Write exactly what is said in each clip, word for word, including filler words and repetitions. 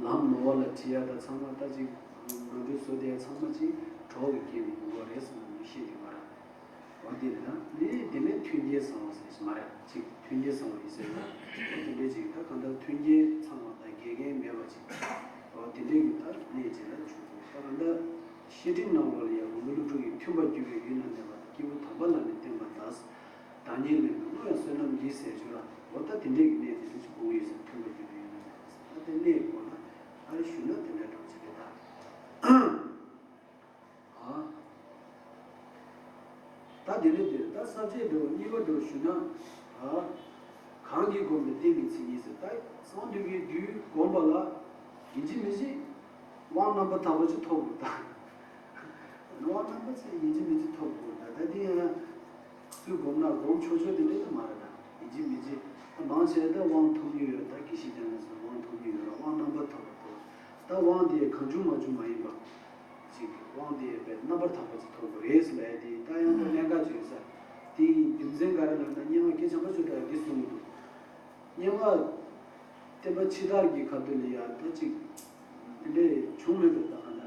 ལམ་ནོར་བ་ལ་ཁྲིད་ཡ་ད་ཚང་མ་ད་ཅིག་ནོར་འཁྲུལ་བཟོ་དེ་ཚང་མ་ཅིག་གྲོགས་ཀྱི་རྐྱེན་ནས་ཡོང་གི་རེད་ཟེར་ན་མི་ཤེས་ཀྱི་མ་རེད། འོ་དེ་ལ་ནི་དེ་ནས་མཐུན་རྐྱེན་བཟང་བ་ཟེར་ཞིག་མ་རེད། ཅིག་མཐུན་རྐྱེན་བཟང་བ་ཡིན་ཟེར་ན་འོ་དེ་འདྲས་ཅིག་ད་གང་ལྟར་མཐུན་རྐྱེན་ཚང་བ་དང་འགལ་རྐྱེན་མེད་པ་ཅིག་འོ་དེ་འདྲས་ཀྱི་ད་གནས་ཅིག་ལ་བྱུང་འདུག་ད་གང་ལྟར་བཤེས་སྤྲིང་ནང་ལོགས་ལ་ཡང་དགོན་པ་སློབ་ཕྲུག་གིས་མཐུན་པར་གྱུར་པའི་ཡུལ་ན་གནས་པ་དང་སྐྱེས་བུ་དམ་པ་ལ་ནི་བསྟེན་པ་དང་། བདག་ཉིད་ལས་མི་བསླུ་བའི་བསོད་ནམས་ཀྱིས་ཟེར་ཞུ་ལ། འོ་ད་དེ་འདྲས་ཀྱི་གནས་དེ་འདྲ་ཅིག་དགོས་ཀྱི་ཡོད་ཟེར། མཐུན་པར་གྱུར་པའི་ཡུལ་ན་གནས་པ་ཟེར། ད་དེ་གནས་དགོས་ན་ཨ་རི་ཞུ་ན་དེ་འདྲ་འགྲོ་ཅིག་རེད་ད། ཨ། ད་དེ་འདྲས་དེ་ད་ས་བཅད་འགྲོ་གཉིས་པ་འགྲོ་ཞུ་ན། ཨ། གང་གིས་བསྒོམས་པའི་རྟེན་གྱི་མཚན་ཉིད་ཟེར། ད་གསང་འདུས་ཀྱི་རྒྱུད་བསྒོམས་པ་ལ་ཡིན་གཅིག་མིན་གཅིག་དབང་རྣམ་པར་དག་པ་ཅིག་ཐོབ་དགོས་ད། དབང་རྣམ་པར་ཅིག་ཡིན་གཅིག་མིན་གཅིག་ཐོབ་དགོས་ད། ད་དེ་ཡང་སུས་བསྒོམས་ན་བསྒོམ་ཆོག་ཆོག་དེ་འདྲས་ད་མ་རེད་ད། ཡིན་གཅིག་མིན་གཅིག་ད་མང་ཆེ་ད་དབང་ཐོབ་མྱོང་ཡོད་ད། དགེ་བཤེས་ཀྱང་ལ་སོགས་དབང་ཐོབ་མྱོང་ཡོད་ར། དབང་རྣམ་པར་དག་པ་ཐོབ། ད་དབང་དེ་གང་བྱུང་མང་བྱུང་མ་ཡིན་པ། ཅིག་དབང་དེ་དཔེ་རྣམ་པར་དག་པ་ཅིག་ཐོབ་དགོས་རེད་ཟེར་ལབ་ཡ་དེ་ད་ཡང་ད་གནད་འགག་ཅིག་ཡོད་ས། དེ་ཡིན་རྒྱུ་མཚན་ག་རེ་ལབ་ན་སྙན་ངག་གི་བྱམས་པ་ཆོས་གྲགས་འདི་གསུངས་འདུག་སྙན་ངག་བསྟན་པ་ཕྱི་དར་གྱི་ཁ་ཐུག་ལ་ཡ་ད་ཅིག་དེ་འདྲས་བྱུང་མེད་པའི་ད་ག་ན་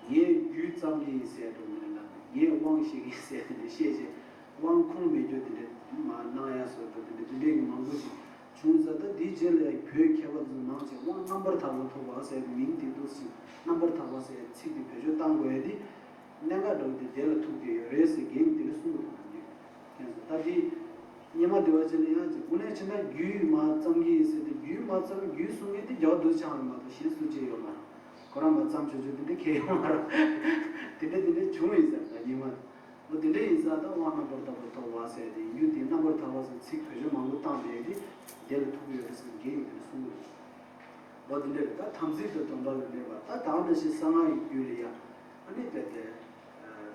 ངའི་རྒྱུད་ཙམ་གྱིས་ཟེར་འགྲོ་མི་རེད་ལ། ངས་དབང་ཤེས་ཀྱིས་ཟེར་དེ་འདྲས་བཤད་བྱས་དབང་ཁུངས་མེད་རྒྱུ་དེ་འདྲས་མ་གནང་ཡ་བཟོ་འགྲོ་དེ་འདྲས་དེ་འདྲས་ཀྱི་མང་པོ་ཞིག་བྱུང་ས། ད་དེའི་རྗེས་ལ་ཡང་བོད་མཁས་པ་ཚོ་མང་ཆེ་དབང་རྣམ་པར་དག་པ་ཐོབ་པ་ཟེར་མིང་དེ་འདུག་ཟིན། རྣམ་པར་དག་པ་ཟེར་ཚིག་དེ་བེད་སྤྱོད་བཏང་དགོས་ཡ་དེ་གནད་འགག་འདྲ་བོ་དེ་དེ་ལ་ཐུག་བསྡད་ཡོད་རེད་ཟེར་རྒན་གྱིས་དེ་འདྲ་གསུང་གི་འདུག་ང་ཚོས་མཁྱེན་སོང་། ད་དེ་སྙན་མ་བསྡུས་པ་ཅིག་ལ་ཡང་ཅིག་དངོས་གནས་བྱས་ན་རྒྱུད་མ་བརྩམས་ཀྱི་ཡིན་ཟེར་ཏེ། རྒྱུད་མ་བརྩམས། རྒྱུད་གསུང་མཁན་དེ་རྒྱལ་བ་རྡོ་རྗེ་འཆང་རེད་མ་གཏོགས་གཞན་སུ་ཅིག་ཡོད་མ་རེད། ཁོ་རང་མ་བརྩམས་ཆོག་ཆོག་དེ་འདྲ་གང་ཡང་ཡོད་མ་རེད། དེ་འདྲ་དེ་འདྲ་བྱུང་ཡིན་ཟེར། ད་སྙན་མ། འོ་དེ་འདྲ་ཡིན་ཙང་ད་དབང་རྣམ་པར་དག་པ་ཐོབ་པ་ཟེར་ཏེ་ཡིན་རྒྱུ་དེ། རྣམ་པར་དག་པ་ཟེར་ཚིག་བེད་སྤྱོད་མང་པོ་བཏང་བསྡད་དེ་དེ་ལ་ཐུག་གི་ཡོད་རེད་ཟེར་རྒན་གྱིས་དེ་འདྲ་གསུང་གི་རེད། འོ་དེ་འདྲ་རེད། ད་དམ་ཚིག་དང་སྡོམ་པ་ལ་གནས་པ། ད་དེ་ནང་བཞིན་གསང་སྔགས་ཀྱི་རྒྱུད་ལ་ཡ་ཨ་ནི་དཔེ་དེ་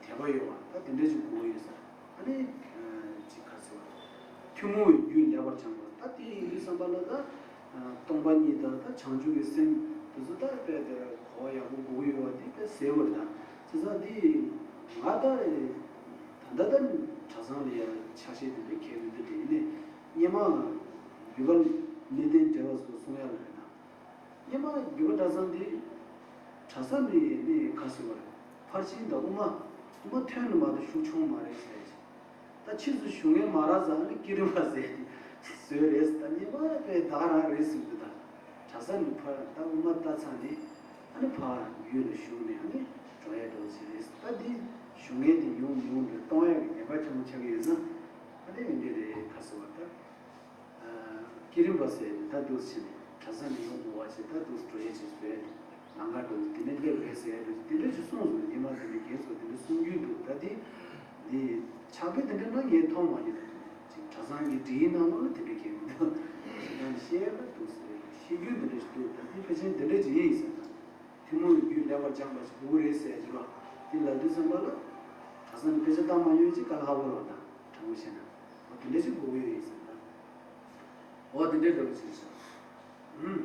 དད་པ་ཡོད་པ་ད་དེ་འདྲ་ཅིག་དགོས་ཡོད་ས། ཨ་ནི་ཅིག་ག་ཟེར་བ། ཐུན་མོང་བའི་རྒྱུད་ལེགས་པར་སྦྱངས་པ། ད་དེ་ཡིན་དུས་ཙམ་པ་ལ་ད་སྟོང་པ་ཉིད་དང་ད་བྱང་ཆུབ་ཀྱི་སེམས་དེ་ཚོ་ད་དཔེ་དེ་གོ་བ་ཡག་པོ་དགོས་ཀྱི་ཡོད་པ་དེ་དཔེ་གསལ་པོ་རེད། ད་བྱས་ཙང་དེ་ང་ད་ད་ལྟ་ད་གྲྭ་ཚང་ལ་ཡ་ཆ་ཤས་དེ་འདྲ་ཁྱད་མི་འདུག་དེ་ནས་སྙན་མ་རྒྱུད་པ་གནས་བརྟན་འགྲེལ་པ་སོགས་གསུང་ཡ་ལ་རེད་ད། སྙན་མ་རྒྱུད་པ་གྲྭ་ཚང་འདི་གྲྭ་ས་ནས་ནས་ག་ཟེར་བ་རེད། ཕར་ཕྱིན་དང་དབུ་མ། དབུ་མ་ཐོན་ནས་མ་གཏོགས་ཞུགས་བྱུང་མ་རེད་ཟེར་ཅིག་ད་ཕྱིས་སུ་ཞུ་མཁན་མ་རག་ཙང་ནི་བསྐྱེད་རིམ་པ་ཟེར་ཏེ་བཟོས་རེད། ད་སྙན་མ་དཔེ་བདག་རང་རེད་ཟེར་འདུག་ད་གྲྭ་ས་ནས་ཕར་ད་དབུ་མ་ལྟ་ཚར་ནས་ཨ་ནི་ཕར་ཡུལ་ལ་ཞུགས་ནས་ཨ་ནི་འགྲོ་ཡ་འགྲོ་ཟེར་རེད། ད་འདི་ཞུ་མཁན་དེ་ཡོང་མི་ཡོང་འདྲ་གཏོང་ཡ་གི་ངེས་པ་ཆེན་པོ་ཆགས་ཀྱི་ཡོད་ཙང་ཨ་ནི་འདི་འདྲ་རེད་ག་ཟེར་བ་ད། བསྐྱེད་རིམ་པ་ཟེར་ནས་ད་འདུག་ཕྱིན་ནས་གྲྭ་ས་ནས་ཡོང་དགོས་པ་ཞིག་ད་འདུག་འགྲོ་ཡས་ཅིག་བཟོས་ནས་ལམ་ཁ་འགྲོ་ནས་དེ་ནས་སླེབས་རེད་ཟེར་ཡས་འགྲོ་ཅིག་དེ་འདྲ་ཅིག་གསུངས་སོང་། ཉི་མ་དེ་འདྲ་རྒན་ཚོ་དེ་འདྲ་གསུང་རྒྱུན་འདུག་ད་དེ་འདི་ཕྱག་དཔེ་དེ་འདྲ་ན་ངས་མཐོང་མ་མྱོང་། ཅིག་གྲྭ་ཚང་གི་སྒྲིག་ཡིག་ནང་ལོགས་ལ་དེ་འདྲ་གང་ཡང་མི་འདུག་ཞེ་དྲག་བཤད་ཡས་ལ་འདུག་ཟེར་བཤད་རྒྱུན་དེ་འདྲ་ཞིག་འདུག་ད་དེ་ཕལ་ཆེར་དེ་འདྲ་ཅིག་ཡིན་ཟེར་ན། ཐུན་མོང་བའི་རྒྱུད་ལེགས་པར་སྦྱངས་པ་ཞིག་དགོས་རེད་ཟེར་གྱི་རོ། དེ་ལབ་དུས་ཙམ་པ་ལ་གྲྭ་ཚང་ནས་དཔེ་ཆ་བཏང་མ་མྱོང་ཅིག་ག་ལ་ཧ་གོ་རོགས་དང་དྲང་པོ་བཤད་ན། འོ་དེ་འདྲ་ཞིག་དགོས་ཀྱི་ཡོད་ཟེར་ན། འོ་དེ་འདྲའི་འདྲ་པོ་ཅིག་ཟེར། ཨུམ།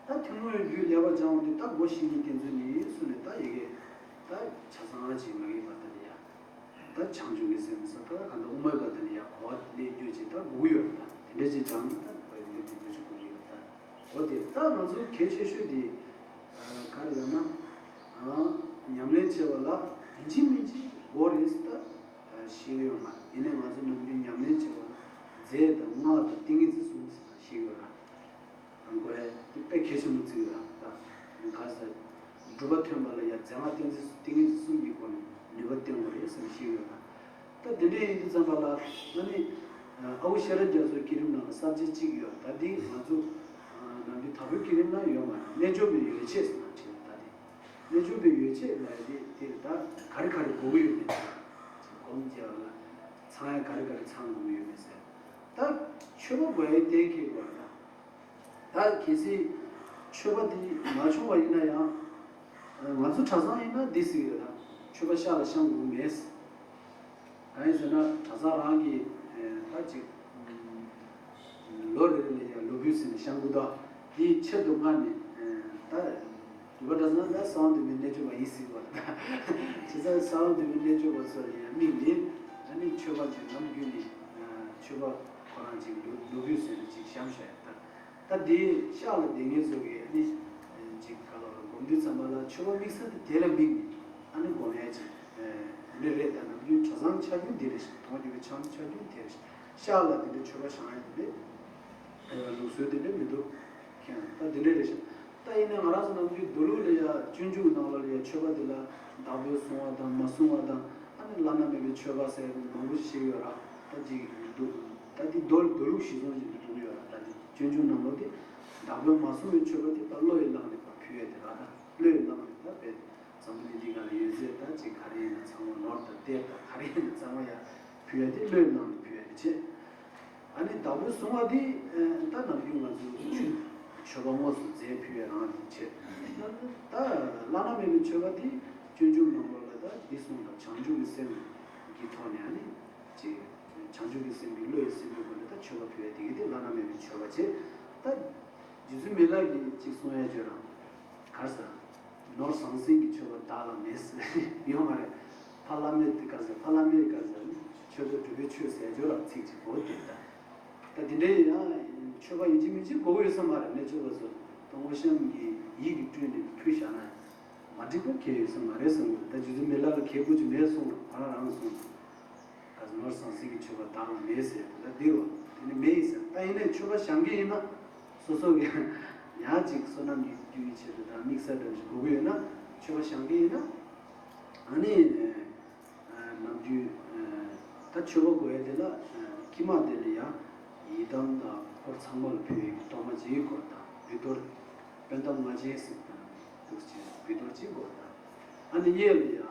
ད་ཐུན་མོང་བའི་རྒྱུད་ལེགས་པར་སྦྱང་བ་འདི་ད་སྒོ་ཤེས་ནི་དེ་ཚོ་ནི་གསུངས་ནས་ད་ཡི་གེ་ད་ཆ་ཚང་ཅིག་མ་ཡིན་པ་དེ་ལ་ཡ། ད་བྱང་ཆུབ་ཀྱི་སེམས་ཟེར་ད་ག་འདྲ་དབུ་མའི་བར་དེ་ལ་ཡ་གོ་བ་ལེན་རྒྱུ་ཅིག་ད་དགོས་ཀྱི་ཡོད་རེད། ད་དེ་འདྲ་ཅིག་སྦྱང་ན་ད་དགོས་ཡོད་དེ་འདྲ་ཅིག་དགོས་ཀྱི་ཡོད་རེད། ད་འོ་དེ་ད་ང་ཚོ་གལ་ཆེ་ཤོས་དེ་ག་རེ་ལབ་ན། ཉམས་ལེན་བྱེད་པ་ལ་ཡིན་གཅིག་མིན་གཅིག་དགོས་རེད་ཟེར་ད་ཤེས་ཀྱི་ཡོད་མ་རེད། ཡིན་ནའི་ང་ཚོ་ནམ་རྒྱུན་ཉམས་ལེན་བྱེད་པ་ལ་རྫས་དང་སྔགས་དང་ཏིང་ངེ་འཛིན་གསུམ་ཟེར་ན་ཤེས་ཀྱི་ཡོད་ར། དགོས་ཡ་དེ་དཔེ་གལ་ཆེན་པོ་བརྩི་ཡོད་ར། ད་ག་ས་སྒྲུབ་པ་ཐོན་པ་ལ་ཡ་རྫས་སྔགས་ཏིང་འཛིན་ཏིང་ངེ་འཛིན་གསུམ་གྱི་སྒོ་ནས་ནུས་པ་བསྟན་དགོས་རེད་ཟེར་ན་ཤེས་ཀྱི་ཡོད་ར། ད་དེ་འདྲ་ཡིན་དུས་ཙམ་པ་ལ་ང་ནི་ཨ་ཁུ་ཤེས་རབ་རྒྱ་མཚོའི་བསྐྱེད་རིམ་ནང་ལ་ས་བཅད་གཅིག་ཡོད། ད་འདི་ང་ཚོ་ནམ་རྒྱུན་དྭགས་པོའི་བསྐྱེད་རིམ་ནང་ཡོད་མ་རེད། རྣལ་འབྱོར་པའི་ཡོ་བྱད་ཟེར་ན་བྲིས་ད་འདི། རྣལ་འབྱོར་པའི་ཡོ་བྱད་ལབ་ཡ་དེ་དེ་ད་ག་རེ་ག་རེ་དགོས་ཀྱི་ཡོད་མེད། སྒོམ་རྒྱག་ལ་ཚང་ཡ་ག་རེ་ག་རེ་ཚང་དགོས་ཀྱི་ཡོད་མེད་ཟེར། ད་མཆོད་པ་དགོས་ཡ་གཏན་འཁེལ་དགོས་རེད་ད། ད་གལ་སྲིད་མཆོད་པ་དེ་མ་བྱུང་བ་ཡིན་ན་ཡང་། ང་ཚོ་གྲྭ་ཚང་ཡིན་ན་འདི་ཟེར་གྱི་རེད་ད། མཆོད་པ་ཤ་ལ་བཤམ་དགོས་མེད། གང་ཡིན་ཟེར་ན་གྲྭ་ཚང་རང་གི་ད་ཅིག་ལོ་རེ་རེ་ལ་ཡང་ལོ་རྒྱུས་ཟེར་ནས་བཤམ་དགོས་ད། དེའི་ཆེད་དུ་མངགས་ནས་ད་འདུས་པ་གྲྭ་ཚང་ད་གསང་བ་འདུས་པའི་རྣལ་འབྱོར་པ་ཡིན་ཟེར་གྱི་རེད་ད། བྱས་ཙང་གསང་བ་འདུས་པའི་རྣལ་འབྱོར་པ་ཚོ་ལ་ཡང་དམིགས་ནས་ཨ་ནི་མཆོད་པ་ཅིག་ནམ་རྒྱུན་ནས་མཆོད་པ་ཁོ་རང་ཅིག་ལོ་ལོ་རྒྱུས་ཟེར་ནས་ཅིག་བཤམས་བཞག་ཡ་ད། ད་དེའི་ཤག་ལ་བསྡད་མཁན་ཚོ་གིས་ཨ་ནི་ཅིག་ག་ལ་སྒོམ་དུས་ཙམ་པ་ལ་མཆོད་པ་དམིགས་ས་དེ་དེ་ལ་དམིགས་ནས་ཨ་ནི་སྒོམ་ཡ་ཅིག་དེ་འདྲ་རེད། ད་ནམ་རྒྱུན་གྲྭ་ཚང་ཆ་རྒྱུན་འདི་རེད་ཤག་མཐོང་རྒྱུ་གི་ཆ་ཆ་རྒྱུན་དེ་རེད་ཤག་ཤག་ལ་དེ་འདྲ་མཆོད་པ་བཞེངས་ཡ་དེ་འདྲ་ལུགས་སྲོལ་དེ་འདྲ་མི་འདུག་ཁྱེད་ད་དེ་འདྲ་རེད་ཤག་ད་ཡིན་ན་ང་རང་ཚོ་ནམ་རྒྱུན་མདོ་ལུགས་ལ་ཡ་སྤྱོད་འཇུག་ནང་ལོགས་ལ་ཡ་མཆོད་པ་དེ་ལ་བདག་པོས་བཟུང་བ་དང་མ་བཟུང་བ་དང་ཨ་ནི་བླ་ན་མེད་པའི་མཆོད་པ་ཟེར་མང་པོ་ཞིག་བཤད་ཡོད་ར། ད་ཅིག་འདུག་ད་འདི་མདོ་མདོ་ལུགས་གཞིར་བཟུང་བྱས་ནས་འགྲོ་གི་ཡོད་ར། ད་འདི་སྤྱོད་འཇུག་ནང་ལོགས་དེ་བདག་པོས་མ་བཟུང་བའི་མཆོད་པ་དེ་ད་བློ་ཡིས་བླངས་ནས་ཕར་ཕུལ་ཡ་དེ་ར། ད་བློ་ཡིས་བླངས་ནས་ད་དཔེ་འཛམ་བུ་གླིང་འདི་སྒང་ལ་ཡོད་ཚད་ད་ཅིག་ག་རེ་ཡིན་ན་ཚང་མ་ནོར་དང་གཏེར་དང་ག་རེ་ཡིན་ན་ཚང་མ་ཡ་ཕུལ་ཡ་དེ་བློ་ཡིས་བླངས་ནས་ཕུལ་ཡ་དེ་བྱས། ཨ་ནི་བདག་པོས་བཟུང་བ་དེ་ད་ནམ་རྒྱུན་ང་ཚོ་མཆོད་པ་དངོས་སུ་རྫས་ཕུལ་བའི་རང་དེ་བྱས། ད་བླ་ན་མེད་པའི་མཆོད་པ་དེ་སྤྱོད་འཇུག་ནང་ལོགས་ལ་ད་འདི་གསུངས་ལ་བྱང་ཆུབ་ཀྱི་སེམས་ཀྱི་ཐོག་ནས་ཨ་ནི་ཅིག་བྱང་ཆུབ་ཀྱི་སེམས་ཀྱི་བློ་ཡི་སེམས་ཀྱི་སྒོ་ནས་ད་མཆོད་པ་ཕུལ་བའི་དེ་གི་དེ་བླ་ན་མེད་པའི་མཆོད་པ་བྱས། ད་རྗེ་བཙུན་མི་ལ་གིས་ཅིག་གསུང་ཡ་བརྗོད་རང་གར་ས། ནོར་ཟང་ཟིང་གི་མཆོད་པ་བདག་ལ་མེད་ཟེར་ཡོད་མ་རེད། ཕ་བླ་མེད་དེ་ག་ཟེར་ཕ་བླ་མེད་ག་ཟེར་མཆོད་པ་སྒྲུབ་པའི་ཆོས་ཟེར་ཡ་བརྗོད་རང་ཚིག་ཅིག་གོ་དེ་ད། ད་དེ་འདྲའི་ཡང་མཆོད་པ་ཡིན་གཅིག་མིན་གཅིག་དགོས་ཀྱི་ཡོད་ས་མ་རེད། མི་མཆོད་པ་ཚོ་སྟོང་པ་བཤམས་ཀྱི་ཡིད་ཀྱིས་སྤྲུལ་ནས་ཕུལ་བཞག་ན་མ་འགྲིག་པ་གལ་ཡོད་ས་མ་རེད་བསམ་གི་འདུག་ད་རྗེ་བཙུན་མི་ལ་ལ་གལ་དགོས་ཀྱི་མེད་གསུངས་ར་ང་རང་རང་གསུངས་འདུག་ག་ནོར་ཟང་ཟིང་གི་མཆོད་པ་བདག་ལ་མེད་ཟེར་དེ་ལ་འདིར་བ་དེ་ནི་མེད་ཡིན་ཟེར། ད་ཡིན་ནའི་མཆོད་པ་བཞེངས་ཀྱི་ཡིན་ན་སོ་སོ་གི་ཡང་ཅིག་བསོད་ནམས་ཀྱི་བསྡུ་བའི་ཆེད་དུ་དང་དམིགས་བསལ་འདྲ་ཞིག་དགོས་ཀྱི་ཡོད་ན་མཆོད་པ་བཞེངས་ཀྱི་ཡིན་ན་ཨ་ནི་ནམ་རྒྱུན་ད་མཆོད་པ་དགོས་ཡ་དེ་ལ་ཁྱི་མ་དེ་ལ་ཡང་ཡི་དམ་དང་འཁོར་ཚང་མ་ལ་ཕུལ་བའི་གཏོར་མ་ཅིག་དགོས་དང་འབུལ་གཏོར་དཔོན་དམ་ལྔ་ཆེན་ཟེར་དང་འདུག་ཅེས་འབུལ་གཏོར་ཅིག་དགོས་དང་ཨ་ནི་གཉིས་ལ་ཡང་།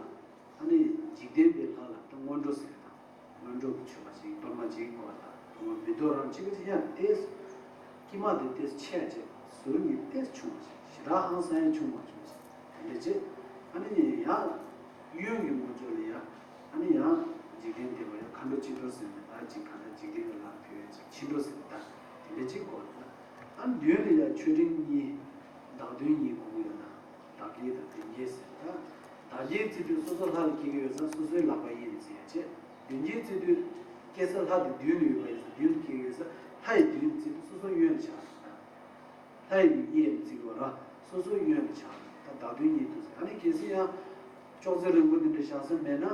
ཨ་ནི་འཇིག་རྟེན་པའི་ལྷ་ལ་ད་སྔོན་འགྲོ་ཟེར་དང་། སྔོན་འགྲོ་གི་མཆོད་པ་ཅིག་གཏོར་མ་ཅིག་དགོས་དང་། གཏོར་མ་མི་གཏོར་རང་གཅིག་གི་ཡང་ཏེས། ཀྱེ་མ་དེ་ཏེས་ཆེ་ཅེས་ཟུར་གཉིས་ཏེས་ཆུང་བ་ཞིག་ཞེ་དྲག་ཧང་སང་ཡང་ཆུང་བ་ཆུང་ཞིག་དེ་འདྲ་ཅེས། ཨ་ནི་ཡང་གཡོན་གྱི་ངོས་ཕྱོགས་ལ་ཡང་ཨ་ནི་ཡང་འཇིག་རྟེན་འདས་པ་ཡང་མཁའ་འགྲོ་སྤྱི་གཏོར་ཟེར་ནས་ད་ཅིག་ག་ད་འཇིག་རྟེན་གྱི་ལྷ་ཕུལ་བའི་ཅིག་ཕྱི་འགྲོ་ཟེར་ད་དེ་འདྲ་ཅིག་དགོས་དང་། ཨ་མདུན་ལ་ཡང་མཆོད་སྤྲིན་གཉིས། བདག་མདུན་གཉིས་དགོས་ཀྱི་ཡོད་ན། བདག་བསྐྱེད་དང་མདུན་བསྐྱེད་ཟེར་ད། བདག་བསྐྱེད་བརྩི་དུས་སོ་སོ་ལྷ་ལ་བསྐྱེད་ཀྱི་ཡོད་ཙང་སོ་སོའི་ལག་པ་གཡས་ནས་བརྩི་ཡ་བྱས། མདུན་བསྐྱེད་བརྩི་དུས་བསྐྱེད་ས་ལྷ་དེ་མདུན་ལ་ཡོད་པ་ཡིན་ཙང་མདུན་ལ་བསྐྱེད་ཀྱི་ཡོད་ཙང་ལྷ་ཡི་མདུན་བརྩི་དུས་སོ་སོ་གཡོན་ལ་བཞག་རེད་ད། ལྷ་ཡི་མདུན་གཡས་ནས་བརྩི་དགོས་ར་སོ་སོ་གཡོན་ལ་བཞག་རེད་ད། བདག་མདུན་གཉིས་འདུག་ཟེར་ཨ་ནི་གལ་སྲིད་ཡང་ཅོག་ཙེ་རིང་པོ་འདི་འདྲ་བཞག་ས་མེད་ན་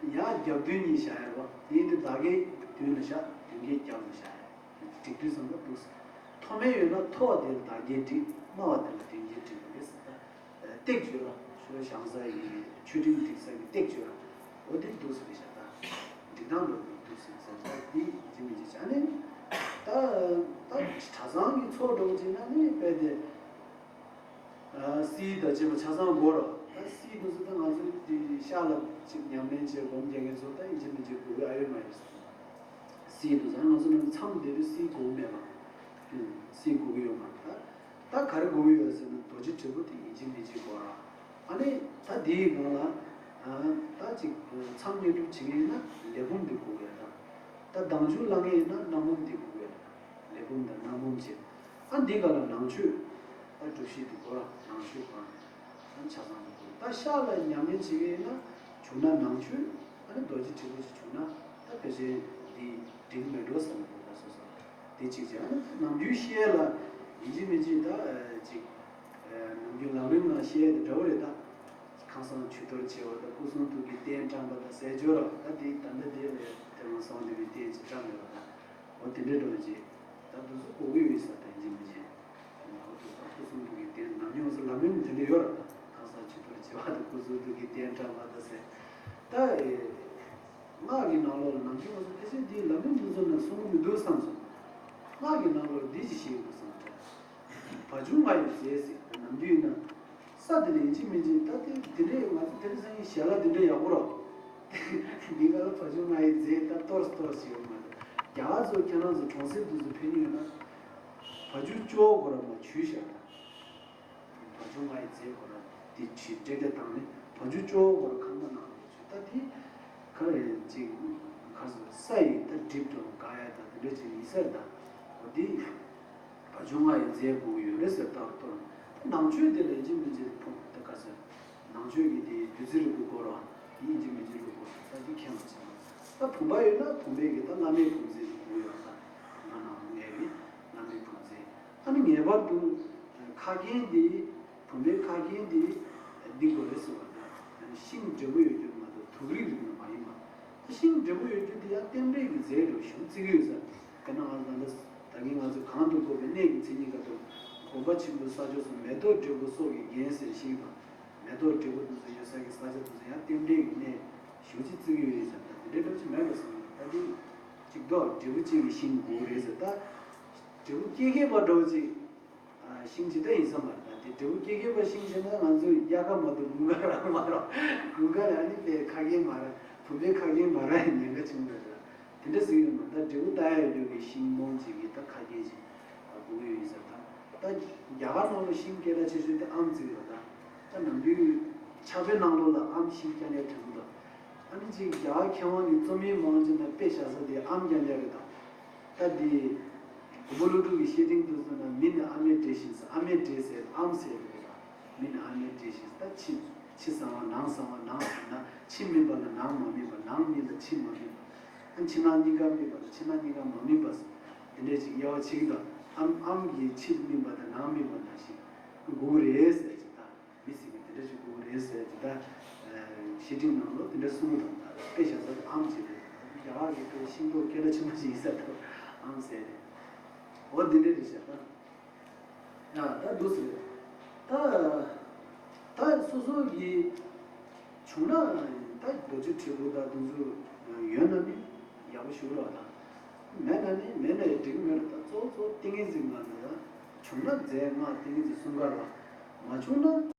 ཡང་རྒྱབ་མདུན་གཉིས་བཞག་ཡ་རེད་བ། དེ་ཡིན་དུས་བདག་བསྐྱེད་མདུན་ལ་བཞག་མདུན་བསྐྱེད་རྒྱབ་ལ་བཞག་ཡ། སྒྲིག་དུས་ཙམ་པ་འདུག་ཟེར། མཐོ་དམན་ཡོད་ན་མཐོ་བ་དེ་ལ་བདག་བསྐྱེད་སྒྲིག་དམའ་བ་དེ་ལ་མདུན་བསྐྱེད་སྒྲིག་དགོས་རེད་ཟེར་ད། སྟེགས་བརྗོད་ལ་ཞོ་བཞེངས་ས་ཡི་མཆོད་སྤྲིན་སྒྲིག་ས་ཀྱི་སྟེགས་བརྗོད་ལ་འོ་དེ་འདུག་ཟེར་རེད་ཤག་ད། སྒྲིག་སྟངས་འགྲོ་དགོས་འདུག་ཟེར་ཟེར་ད་དེ་ཡིན་གཅིག་མིན་གཅིག་བྱ་ནས་ད་ད་གྲྭ་ཚང་གི་ཚོགས་འགྲོ་གི་ཅིག་ན་ནི་དཔེ་དེ། གསེར་དང་བཅས་པ་ཆ་ཚང་དགོས་རོགས། ད་གསེར་དུ་ཟེར་ད་ང་ཚོ་འདི་ཤག་ལ་ཅིག་ཉམས་ལེན་བྱེད་སྒོམ་རྒྱག་མཁན་ཚོ་ད་ཡིན་གཅིག་མིན་གཅིག་དགོས་ཀྱི་ཨ་ཡོད་མ་ཡོད་ཟེར། གསེར་དུ་ཟེར་ང་ཚོ་ནང་མཚམས་བསྡད་དུས་གསེར་དགོས་མེད་པ། གསེར་དགོས་ཀྱི་ཡོད་མ་རེད་ད། ད་ག་རེ་དགོས་ཀྱི་ཡོད་ཟེར་ན་རྡོ་རྗེ་དྲིལ་བུ་དེ་ཡིན་གཅིག་མིན་གཅིག་དགོས་ར། ཨ་ནི་ད་དེའི་སྒང་ལ་ད་ཅིག་མཚམས་བསྙེན་སྒྲུབ་བྱེད་མཁན་ཡིན་ན་ལས་བུམ་དེ་དགོས་ཀྱི་ཡོད་ད། ད་མདང་ཆུ་བླང་མཁན་ཡིན་ན་སྣམ་བུམ་དེ་དགོས་ཀྱི་ཡོད་ད། ལས་བུམ་དང་སྣམ་བུམ་བྱས། ཨ་འདི་ག་ལ་ནང་མཆོད། ཨ་སྒྲུབ་གཞི་དེ་དགོས་ར་ནང་མཆོད་དགོས་ར། ཨ་ཆ་ཚང་དུ་དགོས། ད་ཤག་ལ་ཉམས་ལེན་བྱེད་མཁན་ཡིན་ན་བྱུང་ན་ནང་མཆོད། ཨ་ནི་རྡོ་རྗེ་དྲིལ་བུ་ཞིག་བྱུང་ན་ད་ཕལ་ཆེར་འདི་འགྲིག་མེད་འགྲོ་བསམ་གི་འདུག་ད་སོ་སོ་དེ་གཅིག་བྱས། ཨ་ནི་ནམ་རྒྱུན་བཤད་ལ་ཡིན་གཅིག་མིན་གཅིག་ད་ཅིག་ནམ་རྒྱུན་ལམ་རིམ་ནང་བཤད་དེ་འདྲ་བོ་རེད་ད། ཁ་སང་ཆོས་གཏོར་བྱས་པ་དང་སྐུ་གསུང་ཐུགས་ཀྱི་རྟེན་བཀྲམ་པ་དང་ཟས་སྦྱོར་ར་ད་དེ་ད་ལྟ་དེ་ལས་དེ་མ་སོང་དེ་བའི་རྟེན་ཅིག་བཀྲམ་ཡོད་པ་དང་། འོ་དེ་འདྲའི་འགྲོ་རྗེས་ད་དུ་སུ་གོ་གི་ཡོད་ས་དང་ཡིན་གཅིག་མིན་གཅིག་ང་ཚོ་ད་སྐུ་གསུང་ཐུགས་ཀྱི་རྟེན་ནམ་ཡོང་ས་ལམ་རིམ་དེ་འདྲ་ཡོད་ར། ད་ཁ་སང་ཆོས་གཏོར་བྱས་པ་དང་སྐུ་གསུང་ཐུགས་ཀྱི་རྟེན་བཀྲམ་པ་དང་ཟས་ད་ཨེ། སྔགས་ཀྱི་ནང་ལོགས་ལ་ནམ་རྒྱུན་ང་ཚོ་ཕལ་ཆེར་འདིའི་ལམ་རིམ་འདི་ཚོ་ནང་གསུང་གི་མི་འདུག་བསམ་སོང་། སྔགས་ཀྱི་ནང་ལོགས་འདི་ཅིག་ཤེས་དགོས་བསམ་འདྲ། བ་ཕྱུགས་ལྔ་ཡི་རྫས་ཟེར་ནམ་རྒྱུན་ཡིན་ན། ས་དེ་ལ་ཡིན་གཅིག་མིན་གཅིག་ད་དེ་དེ་འདྲའི་ང་ཚོ་དེ་རིང་སང་ཉིན་ཞལ་ལག་དེ་འདྲ་ཡག་པོ་རོ། འདི་ག་ལ་བ་ཕྱུགས་ལྔ་ཡི་རྫས་ད་གཏོར་གཏོར་ཞིག་ཡོད་མ་རེད། རྒྱ་གར་ཚོ་ཁྱེད་རང་ཚོ་གྲོང་གསེབ་དུ་ཚོ་ཕེབས་མྱོང་ཡོད་ན། བ་ཕྱུགས་ཅོག་གོ་ར་མ་ཆུ་ཤ་ད། བ་ཕྱུགས་ལྔ་ཡི་རྫས་ཁོ་ར་དེ་ཆུ་འདྲེ་འདྲེ་བཏང་ནས་བ་ཕྱུགས་ཅོག་ཁོ་ར་ཁང་པ་ནང་ལ་ཆུ་ད་དེ་ཁ་རེ་ཅིག་ཁ་སོ་ས་ཡི་ད་གྲིབ་དང་དགའ་ཡ་ད་དེ་འདྲ་ཅིག་ཡིན་ས་རེད་ད། འོ་དེ་བ་ཕྱུགས་ལྔ་ཡི་རྫས་དགོས་ཀྱི་ཡོད་རེད་ཟེར་ལྟར་གཏོར་ནང་ཆོས་དེ་ལ་ཡིན་གཅིག་མིན་གཅིག་ཕུང་ད་ཁ་སོ་ནང་ཆོས་ཀྱི་དེ་བདུད་རྩི་རིལ་བུ་དགོས་ར་ཡིན་གཅིག་མིན་གཅིག་རིལ་བུ་ད་དེ་ཁྱད་མ་ཆེ་ན་ད་བུམ་པ་ཡོད་ན་བུམ་པའི་གི་ད་བླ་མའི་བུམ་རྫས་དེ་དགོས་ཡོད་ར། ད་ང་ནང་ངས་གི་བླ་མའི་བུམ་རྫས། ཨ་ནི་ངེས་པར་དུ་ཁ་རྒྱན་འདི། བུམ་པའི་ཁ་རྒྱན་འདི་འདི་དགོས་རེད་ཟེར་བ་དང་། ཤིང་འབྲས་བུ་ཡོད་རྒྱུ་མ་གཏོགས་དུག་རིགས་རིགས་ནི་མ་ཡིན་པ། ཤིང་འབྲས་བུ་ཡོད་རྒྱུ་དེ་ཡང་རྟེན་འབྲེལ་གྱི་རྫས་རེད། ཞུ་བརྩི་གི་ཡོད་ས། དཔེར་ན་ང་ཚོ་ད་ལྟ་ད་གིན་ང་ཚོ་གང་དུ་བཀོད་པའི་གནས་ཀྱི་མཚན་ཉིད་ཀ་དང་། གོམ་པ་ཆེན་པོའི་ས་ཕྱོགས་སུ། མེ་ཏོག་འབྲས་བུ་སོགས་ཀྱིས་བརྒྱན་ཟེར་ཤིང་དང་། མེ་ཏོག་འབྲས་བུ་དེ་ཚོ་ཡོད་ས་གི་ས་ཆ་དེ་ཚོ་ཡང་རྟེན་འབྲེལ་གྱི་གནས་ཞུ་ཅིག་བརྩི་གི་ཡོད་ས། ད་དེ་འདྲའི་འདྲ་ཅིག་མེད་པ་སོང་། ད་དེ་གཅིག་ཏོ་འབྲས་བུ་སྐྱེ་བའི་ཤིང་དགོས་རེད་ཟེར། ད་འབྲས་བུ་སྐྱེ་མཁས་པ་འདྲ་བོ་ཅིག་ཤིང་ཇི་ལྟར་ཡིན་ས་མ་རེད། ད་དེ་འབྲས་བུ་སྐྱེ་མཁས་པ་ཤིང་ཟེར་ན་ང་ཚོས་དབྱར་ཁ་མ་གཏོགས་དགུན་ཁ་རག་མ་རག་དགུན་ཁ་ལ་ཨ་ནི་དེ་ཁ་རྒྱན་མ་རག་བུམ་པའི་ཁ་རྒྱན་མ་རག་ཡིན་ཉེན་ཁ་ཆེན་པོ་རེད། དེ་འདྲ་ཟེར་གྱི་ཡོད་མ་རེད། ད་འབྲས་བུ་ལྟ་ཡ་ཡོད་རྒྱུ་གི་ཤིང་སྡོང་ཅིག་གི་ད་ཁ་རྒྱན་ཅིག་དགོས་ཀྱི་ཡོད་ཟེར། ད་ད་རྒྱ་གར་ནང་ལ་ཤིང་སྐད་གྲགས་ཆེ་ཤོས་དེ་ཨམ་ཟེར་གྱི་ཡོད། ད་ད་ནམ་རྒྱུན་ཕྱག་དཔེ་ནང་ལོགས་ལ་ཨམ་ཤིང་རྐྱང་རྐྱང་ཐོན་གྱི་འདུག་ཨ་ནི་ཅིག་རྒྱ་གར་མཁས་དབང་གི་རྩོམ་ཡིག་མང་ཆེ་ན་དཔེ་བཞག་ས་དེ་ཨམ་རྐྱང་རྐྱང་རེད། ད་ད་དེ་མགོན་པོ་ཀླུ་སྒྲུབ་ཀྱི་བཤེས་སྤྲིང་དུ་གསུངས་ན། མི་ནི་ཨ་མའི་འདྲེ་བཞིན་ཟེར། ཨ་མའི་འདྲེ་ཟེར་ཨམ་ཟེར་རེད་པ། མི་ནི་ཨ་མའི་འདྲེ་བཞིན་ཟེར། ད་ཕྱི་ཕྱི་གསང་བ་ནང་གསང་བ། ནང་ཟེར་ན་ཕྱི་སྨིན་པ་ལ་ནང་མ་སྨིན་པ། ནང་སྨིན་ལ་ཕྱི་མ་སྨིན་པ། ཨ་ཕྱི་ནང་གཉིས་ཀ་སྨིན་པ་དང་ཕྱི་ནང་གཉིས་ཀ་མ་སྨིན་པ་ཟེར། དེ་འདྲས་ཅིག་དབྱེ་བ་ཕྱེ་གི་འདུག་ཨམ་ཨམ་གྱི་ཕྱི་སྨིན་པ་དང་ནང་སྨིན་པ་ནང་བཞིན་དགོས་ཀྱི་རེད་ཟེར་ཅིག་ད། མི་ཟེར་མཁན་དེ་འདྲ་ཞིག་དགོས་རེད་ཟེར་དེ་ལྟར། བཤེས་སྤྲིང་ནང་ལོགས་དེ་འདྲ་གསུངས་དང་། དཔེ་བཞག་ས་དེ་ཨམ་ཟེར་རེད། རྒྱ་གར་གྱི་དཔེ་ཤིང་ཏོག་སྐད་གྲགས་ཆེན་པོ་ཞིག་ཡིན་ས་དེ་ཨམ་ཟེར་རེད། འོ་འདི་འདྲ་རེད་ཤག་ད། ཡ་ད་འདུག་ཟེར། ད་ད་སོ་སོ་གི་བྱུང་ན་ད་རྡོ་རྗེ་དྲིལ་བུ་ད་དེ་ཚོ་ཡོད་ན་ནི་ཡག་པོ་ཞིག་རེད་པ། ད་མེད་ན་ནི་མེད་ན་ཡང་འགྲིག་གི་མེད་རེད། ད་གཙོ་བོ་གཙོ་བོ་ཏིང་ངེ་འཛིན་ལྔ་ལ་ད་བྱུང་ན་རྫས་སྔགས་ཏིང་ངེ་འཛིན་གསུམ་ཀ་རེད་པ། མ་བྱུང་ན།